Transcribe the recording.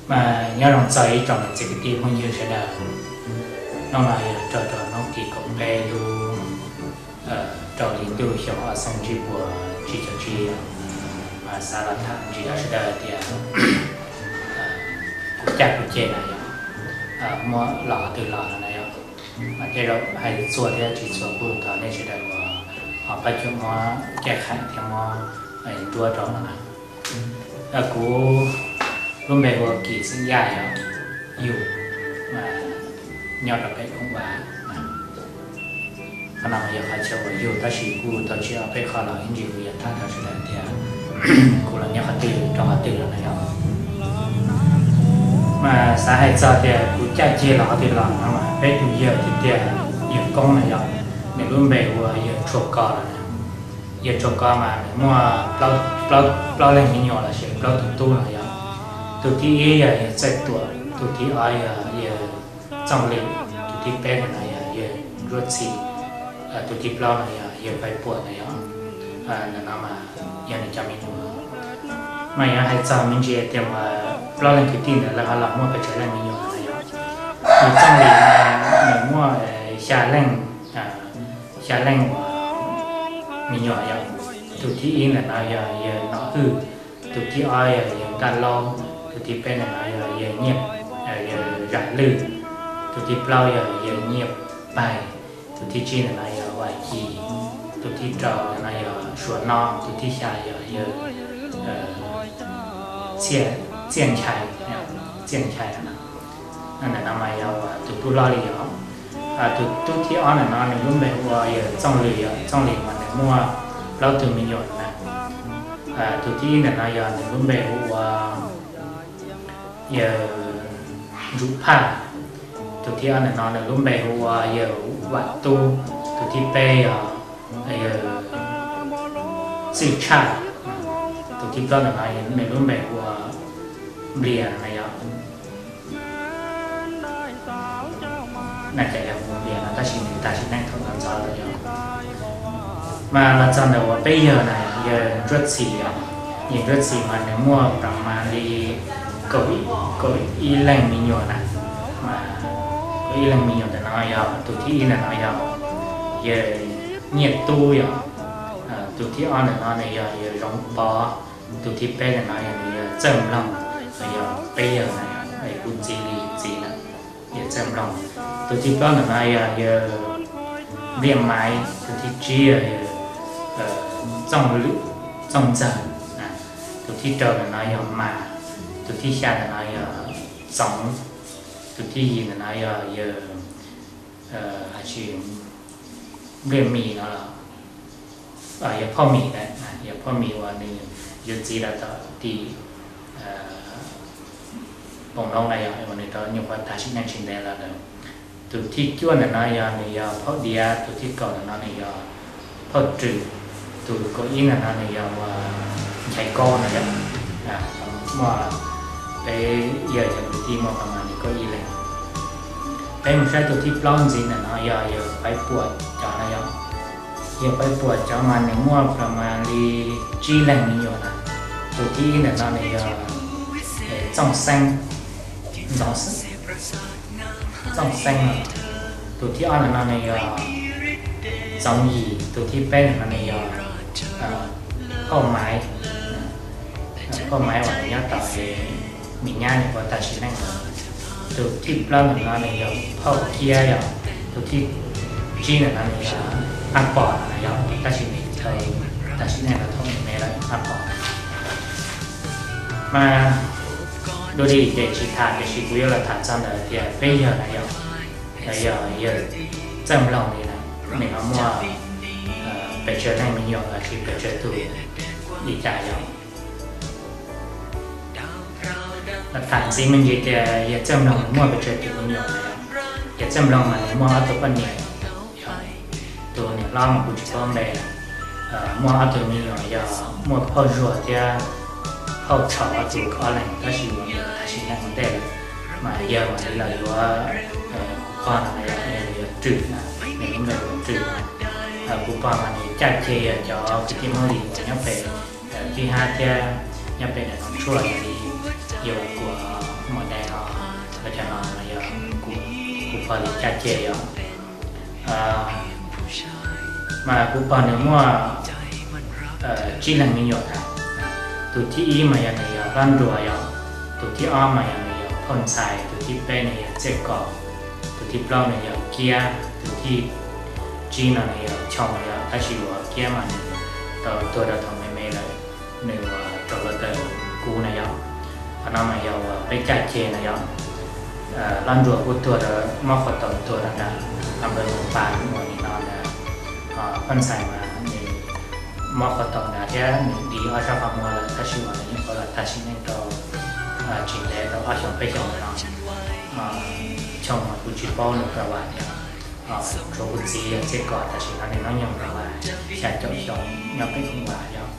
Mas nyob zoo txog ib tsoom niam txiv kwv tij phooj ywg sawv daws, hnub no yog raug rau hnub tim kaum peb lub rau hli ntuj xyoo ob txhiab tsib puas tsib caug tsib, mas xav los tham ntsis rau sawv daws tias kuv caj kuv ceg na yog muab los qhov twg los no na yog, mas tej zaum hais txhua thiab tsis txhua kuj thov nej sawv daws uas ho pab cuam muab caij qhaim thiab muab nruab rau no na. Kuv lub npe hu ua Kim Xeem Yaj yog yug, mas nyob rau pem Khoom Vaj. Qhov no yog qhov chaw uas yug tab sis kuj tau tsis ob peb qho los ib ntsis kuv yuav tham rau sawv daws tias kuv los nyob qhov twg rau qhov twg los na yog. Mas xav hais txog tias kuv caj ceg los qhov twg los no mas peb tus yawg tiag tiag, yawg Koob na yog, nws lub npe hu ua yawg Tshua Ko los na. Yawg Tshua Ko mas nws muaj plaub leeg me nyuam los sis plaub tus tub no yog. Tus thib ib yog yawg Txawj Tuam, tus thib ob yog yawg Txooj Lwm, tus thib peb ntawm no yog yawg Ntsuab Txhim, tus thib plaub no yog yawg Paiv Puam na yog. Ntawm no mas yog nws cov me nyuam. Mas yuav hais txog me ntsis tias uas plaub leeg kwv tij ntawd lawv ho los muaj pes tsawg leej me nyuam na yog. Yawg Txooj Lwm mas nws muaj xya leej, xya leej uas me nyuam yog. Tus thib ib ntawm no yog yawg Nom Hwj, tus thib ob yog yawg Nkaj Laub, tus thib peb ntawm no yog yawg Nyiaj, yawg Zam Lwj, tus thib plaub yog yawg Nyiaj Paig, tus thib tsib ntawm no yog Vam Ci, tus thib rau ntawm no yog Suav No, tus thib xya yog yawg Txiaj Nchai, Txiaj Nchai no. Ntawm no mas yog tus tub hlob li yog. Tus tub thib ob ntawm no nws lub npe hu ua yawg Txooj Lwm yog, Txooj Lwm mas nws muaj plaub tug me nyuam na. Tus thib ib ntawm no yog nws lub npe hu ua yawg Ntsum Phaj, tus thib ob ntawm no nws lub npe hu ua yawg Vam Tub, tus thib peb yog yawg Txwj Tshaj, tus thib plaub ntawm no nws lub npe hu ua Nplias na yog. Nws ces yog hu Nplias no tab sis nws tag sim neej thaum ntxov ntxov lawm yog. Mas los txog ntawm uas peb yawg na, yawg Ntsuab Txhim yog, yawg Ntsuab Txhim mas nws muaj pas mas li kaum ib leeg me nyuam na. Mas kaum ib leeg me nyuam ntawm no yog tus thib ib ntawm no yog yawg Nyiaj Tub yog, tus thib ob ntawm no nws yog yawg Zoov Pov, tus thib peb ntawm no yog nws yawg Txawj Nploog, yog peb yawg na, kuv ntxiv li txiv na, yawg Txawj Nploog. Tus thib plaub ntawm no yog yawg Npliaj Maiv, tus thib tsib yog yawg Txooj Lwm, Txooj Ntxawg, tus thib rau ntawm no yog Mas, tus thib xya ntawm no yog Txoov, tus thib yim ntawm no yog yawg, hais tsis, Npliaj Mis no los yog Phauj Mis na, yog Phauj Mis uas nws yuav txiv los tom tim Poom Noob na yog, uas nws rov nyuam qhuav tag sim neej tsis ntev los lawm. Tus thib cuaj ntawm no yog nws yog Phauj Diav, tus thib kaum ntawm no nws yog Phauj Rwm, tus kaum ib ntawm no nws yog uas Nchaiv Kaub no yog. Muaj peb yawg cov kwv tij muaj pas mas li kaum ib leeg. Peb mus saib tus thib plaub ntxiv ntawm no yog yawg Paiv Puam cov no yog. Yawg Paiv Puam cov mas nws muaj pas mas li tsib leeg me nyuam na. Tus thib ib ntawm no nws yog Txooj Xeeb, Txooj Xeeb no. Tus thib ob ntawm no nws yog Txoov Yim, tus thib peb ntawm no nws yog Phauj Maiv, Phauj Maiv uas nws nyob tom Mis Nyab nws puas tag sim neej lawm. Tus thib plaub ntawm no nws yog Phauj Kiab yog, tus thib tsib ntawm no nws yog Ab Pom no yog, tab sis nws tau tag sim neej los thaum me me lawm Ab Pom. Mas dua li ces tsis tham tiam sis kuv yuav los tham txog ntawm tias peb yawg na yog, yog yawg Txawj Nploog li na, nws ho muaj pes tsawg leej me nyuam los sis pes tsawg tug li cas yog. Tham ntxiv me ntsis tias yawg Txawj Nploog nws muaj pes tsawg tus me nyuam na yog. Yawg Txawj Nploog mas nws muaj ob tug poj niam, tus niam hlob mas kuv tsis paub npe, muaj ob tug me nyuam yog muaj Phauj Zuag thiab Phauj Tshau ob tug ob leeg tab sis mas nws tag sim neej ua ntej lawm. Mas yawg mas nws los yuav kuv pog no na yog, yawg Rwm na, nws lub npe hu Rwm. Kuv pog mas nws caj ceg yog cov kwv tij Hmoob Lis uas nyob pem Tij Hab thiab nyob pem daim no tshuaj yog li yawg Kuam Mos Cov no yog kuv pog li caj ces yom. Mas kuv pog nws muaj tsib leeg me nyuam ntag. Tus thib ib mas yog nws yog Hlob Nruas yom, tus thib ob mas yog nws yog Phauj Ntxhais, tus thib peb nws yog Txiaj Kos, tus thib plaub nws yog Kiab, tus thib tsib no nws yog Choo yom. Tab sis uas Kiab mas nws tau tuag rau thaum me me lawm, nws uas rau los tawm kuv na yom. Qhov no mas yog uas peb caj ces na yom. Hlob Nruas kuj tuag rau mob qhov tau tuag rau nram Npawg Mus Pas uas nim no ntag. Phauj Ntxhais mas nws mob qhov tau ntawd thiab nws di ob sab qhov muag lawm, tab sis uas nws yeej ua los tag sim neej tau tsis ntev tau ob xyoos peb xyoos no. Choo mas kuv tsis paub nws pab vas thiab. Tshuav kuv txiv yog Txiaj Kos, tam sim no nws hnub nyoog rau xya caum xyoo, nyob pem Hoob Vas yom.